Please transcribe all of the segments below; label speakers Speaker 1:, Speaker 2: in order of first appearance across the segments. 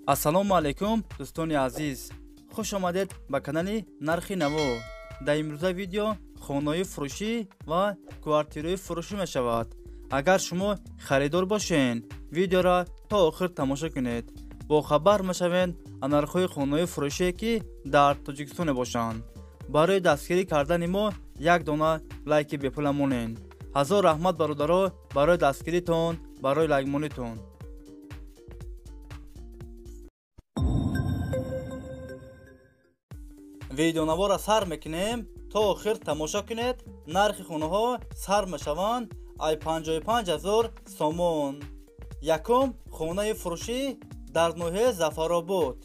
Speaker 1: Ассалому алайкум, дӯстони азиз. Хуш омадед ба канали Нархи Наво. Дар имрӯза видео хонаҳои фурӯшӣ ва квартираҳои фурӯшӣ мешавад. Агар шумо харидор бошед, видеоро то охир тамошо кунед. Бохабар мешавед аз нархҳои хонаҳои фурӯшие, ки дар Тоҷикистон мебошанд. Барои дастгирӣ кардани мо як дона лайки бепула монед. Ҳазор раҳмат, бародаро, барои дастгиритон, барои лайкмонитон. Видеонаворро сар мекунем, то охир тамошо кунед. Нархи хонаҳо сар мешаванд ай 55 ҳазор сомон. Якум хонаи фурӯшӣ дар ноҳияи Зафаробод.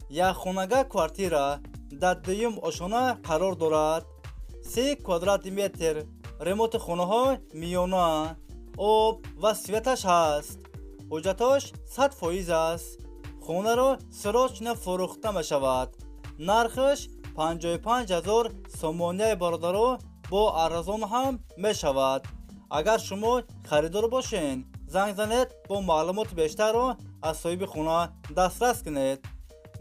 Speaker 1: Як хонага квартира дар дуюм ошона қарор дорад. 3 квадрати метр. Ремонти хонаҳо миёна. Об ва светаш ҳаст. Ҳуҷҷатош 100% аст. Хонаро срочно фурӯхта мешавад. Нархаш 55 ҳазор сомонияи, бародаро, бо арзон ҳам мешавад. Агар шумо харидор бошед, занг занед, бо маълумоти бештарро аз соҳиби хона дастрас кунед.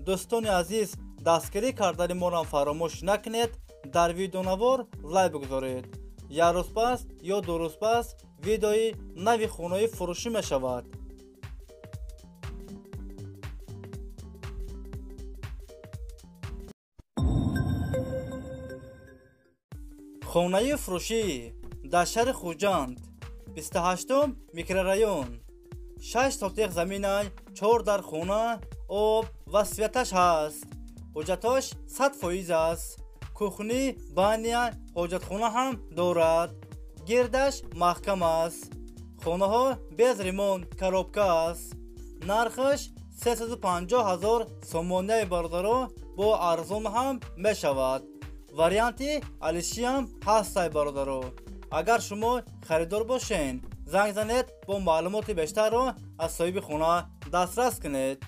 Speaker 1: Дӯстони азиз, дастгирӣ кардани моро фаромӯш накунед. Дар видеонавор лайк бигузоред. Як рӯз пас ё 2 рӯз пас видеои нави хонаи фурӯшӣ мешавад. Хонаи фурӯшӣ дар шаҳри Хуҷанд, 28 микрорайон, 6 сотиқ заминай, 4 дар хона, об ва светаш ҳаст. Ҳуҷҷатош 100% аст. Кухни, баня, ҳоҷатхона ҳам дорад. Гирдаш маҳкам аст. Хонаҳо без ремонт, коробка аст. Нархаш 350 ҳазор сомонияи, бародаро, бо арзон ҳам мешавад. Варианти алишиам ҳастай, бародаро. Агар шумо харидор бошед, занг занед, бо маълумоти бештарро аз соҳиби хона дастрас кунед.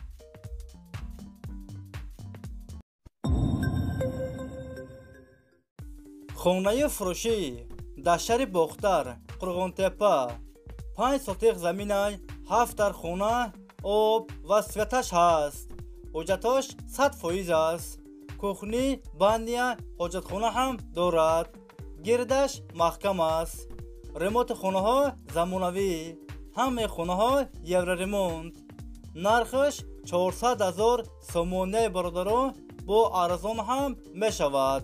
Speaker 1: Хонаи фурӯшӣ дар шаҳри Бохтар, Қурғонтепа, 5 сотиқ заминай, 7 дар хона, об ва светаш ҳаст. Ҳуҷҷатош 100% аст. Кухни, баня, ҳоҷатхона ҳам дорад. Гирдаш маҳкам аст. Ремонти хонаҳо замонавӣ. Ҳамаи хонаҳо евроремонт. Нархаш 400 ҳазор сомонияи, бародаро, бо арзон ҳам мешавад.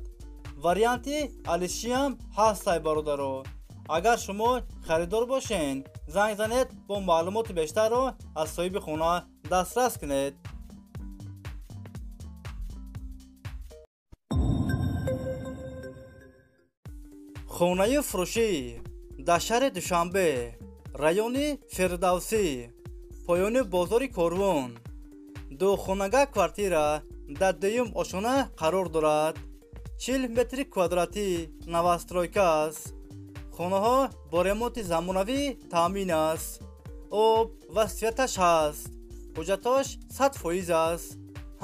Speaker 1: Варианти алишиам ҳастай, бародаро. Агар шумо харидор бошед, занг занед, бо маълумоти бештарро аз соҳиби хона дастрас кунед. Хонаи фурӯшӣ дар шаҳри Душанбе, райони Фирдавсӣ, поёни бозори Корвон, духонага квартира дар дуюм ошона қарор дорад. 40 метри квадратӣ, новостройка аст. Хонаҳо бо ремонти замонавӣ таъмин аст. Об ва светаш ҳаст. Ҳуҷҷатош 100% аст.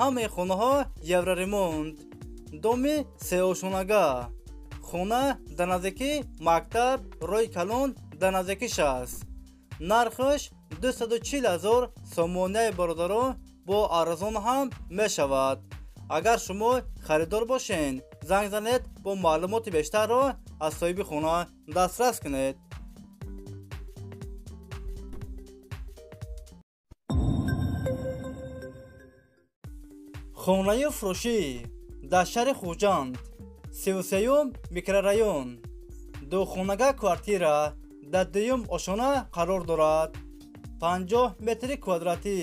Speaker 1: Ҳамаи хонаҳо евроремонт. Доми сеошонага. Хона дар наздики мактаб, роҳи калон дар наздикиш аст. Нархаш 240 ҳазор сомонияи, бародаро, бо арзон ҳам мешавад. Агар шумо харидор бошед, занг занед, бо маълумоти бештарро аз соҳиби хона дастрас кунед. Хонаи фурӯшӣ дар шаҳри Хуҷанд, 33 микрорайон, духонага квартира дар дуюм ошона қарор дорад. 50 метри квадратӣ.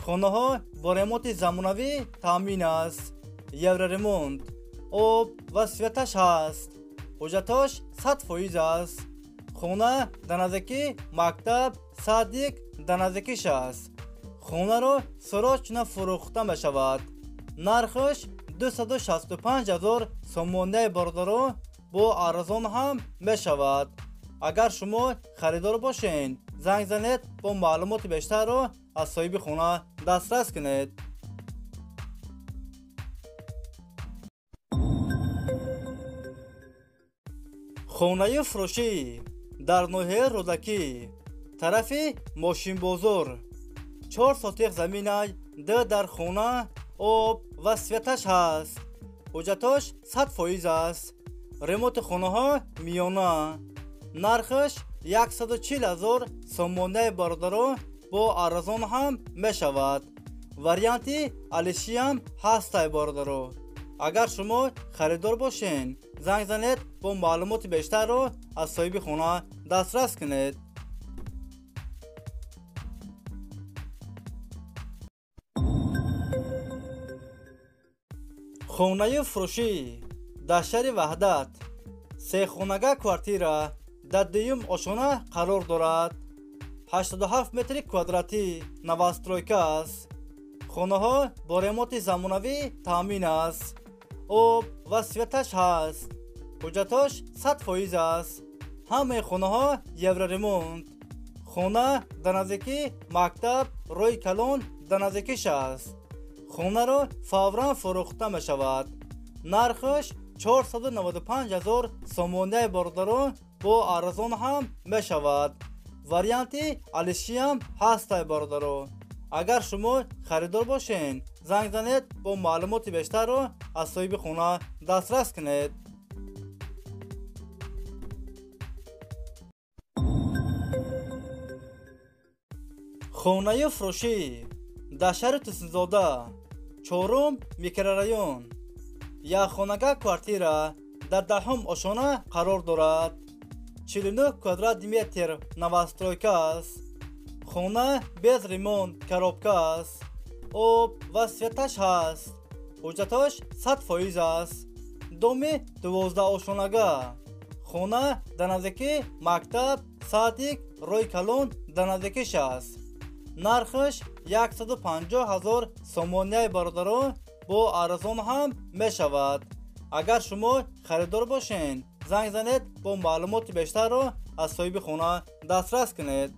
Speaker 1: Хонаҳо бо ремонти замонавӣ таъмин аст. Евроремонт. Об ва светаш ҳаст. Ҳуҷҷатош 100% аст. Хона дар наздики мактаб, садик дар наздикиш аст. Хонаро срочно фурӯхта мешавад. Нархаш 265 ҳазор сомонияи, бародаро, бо арзон ҳам мешавад. Агар шумо харидор бошед, занг занед, бо маълумоти бештарро аз соҳиби хона дастрас кунед. Хонаи фурӯшӣ дар ноҳияи Рӯдакӣ, тарафи мошинбозор, 4 сотих заминай, 2 дар хона, об ва светаш ҳаст. Ҳуҷҷатош 100% аст. Ремонти хонаҳо миёна. Нархаш 140 000 сомонаи бародаро бо арзон ҳам мешавад. Варианти алишиам ҳастай бародаро. Агар шумо харидор бошен, занг занед бо маълумоти бештарро аз соҳиби хона дастрас кунед. Хонаи фурӯшӣ дар шаҳри Ваҳдат. Сехонага квартира дар дуюм ошона қарор дорад. 87 метри квадратӣ новостройка аст. Хонаҳо бо ремонти замонавӣ таъмин аст. Об ва светаш ҳаст. Ҳуҷҷатош 100% аст. Ҳамаи хонаҳо евроремонт. Хона дар наздикии мактаб, роҳи калон дар наздикиш аст. Хонаро фавран фурӯхта мешавад. Нархаш 495 000 сомонаи бародарон бо арзон ҳам мешавад. Варианти алишиам ҳастай бародаро. Агар шумо харидор бошен, занг занед бо маълумоти бештарро аз соҳиби хона дастрас кунед. Хонаи фурӯшӣ дар шаҳри Тусинзода, 4 микрорайон. Якхонага квартира дар 10 ошона қарор дорад. 49 квадрат метр новостройка аст. Хона без ремонт, коробка аст. Об ва светаш ҳаст. Ҳуҷҷатош 100% аст. Доми 12 ошонага. Хона дар наздикии мактаб, садик, роҳи калон дар наздикиш аст. Нархаш 150 000 сомонаи бародарон бо арзон ҳам мешавад. Агар шумо харидор бошен, занг занед бо маълумоти бештарро аз соҳиби хона дастрас кунед.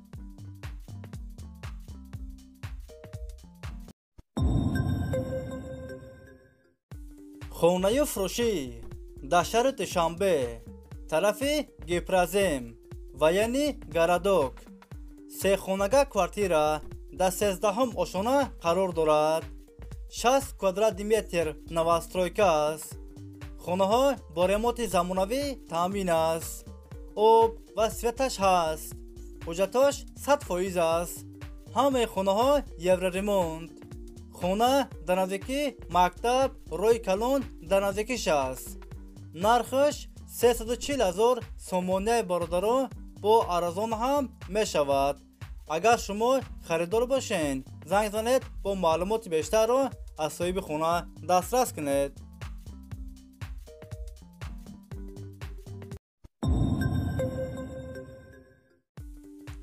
Speaker 1: Хонаи фурӯшӣ дар шаҳри Душанбе, тарафи Гипразем, военный городок. Сехонага квартира дар 13 ошона қарор дорад. 60 квадрат метр новостройка аст. Хонаҳо бо ремонти замонавӣ таъмин аст. Об ва светаш ҳаст. Ҳуҷҷатош 100% аст. Ҳамаи хонаҳо евроремонт. Хона дар наздикии мактаб, роҳи калон дар наздикиш аст. Нархаш 340 000 сомонаи бародарон бо арзон ҳам мешавад. Агар шумо харидор бошен, занг занед бо маълумоти бештарро аз соҳиби хона дастрас кунед.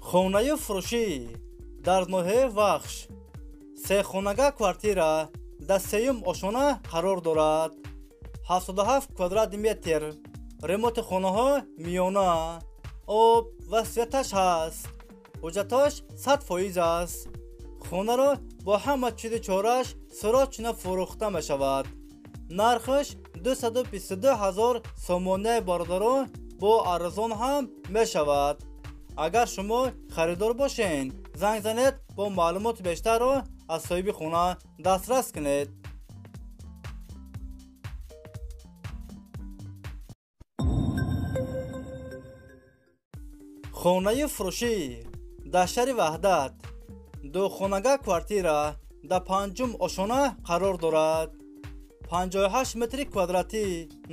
Speaker 1: Хонаи фурӯшӣ дар ноҳияи Вахш. Сехонага квартира дар 3 ошона қарор дорад. 77 квадрат метр. Ремонти хонаҳо миёна. Об ва светаш ҳаст. Ҳуҷҷатош 100% аст. Хонаро бо ҳама чизи чораш срочно фурӯхта мешавад. Нархаш 222 000 сомонаи бародарон бо арзон ҳам мешавад. Агар шумо харидор бошен, занг занед бо маълумоти бештарро аз соҳиби хона дастрас кунед. Хонаи фурӯшӣ дар шаҳри Ваҳдат. Духонага квартира дар 5 ошона қарор дорад. 58 метри квадратӣ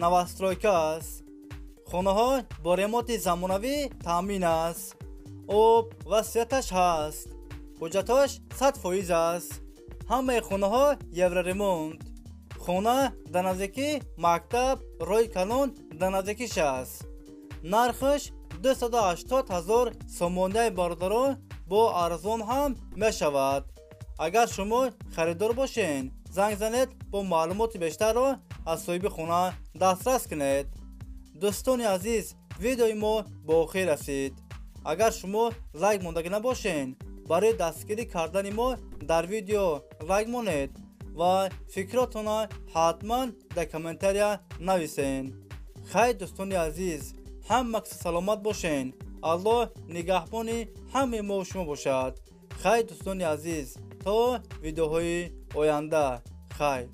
Speaker 1: новостройка аст. Хонаҳо бо ремонти замонавӣ таъмин аст. Об ва светаш ҳаст. Ҳуҷҷатош 100% аст. Ҳамаи хонаҳо евроремонт. Хона дар наздикии мактаб, роҳи калон дар наздикиш аст. Нархаш 280 000 сомонаи бародарон бо арзон ҳам мешавад. Агар шумо харидор бошен, занг занед бо маълумоти бештарро аз соҳиби хона дастрас кунед. Дӯстони азиз, видеои мо ба охир расид. Агар шумо лайк мондагӣ набошен, барои дастгирӣ кардани мо дар видео лайк монед ва фикротонро ҳатман дар комментария нависен. Хайр дӯстони азиз, ҳама саломат бошен. Аллоҳ нигаҳбони ҳамаи мо шумо бошад. Хай, дӯстони азиз, то видеоҳои оянда, хайр.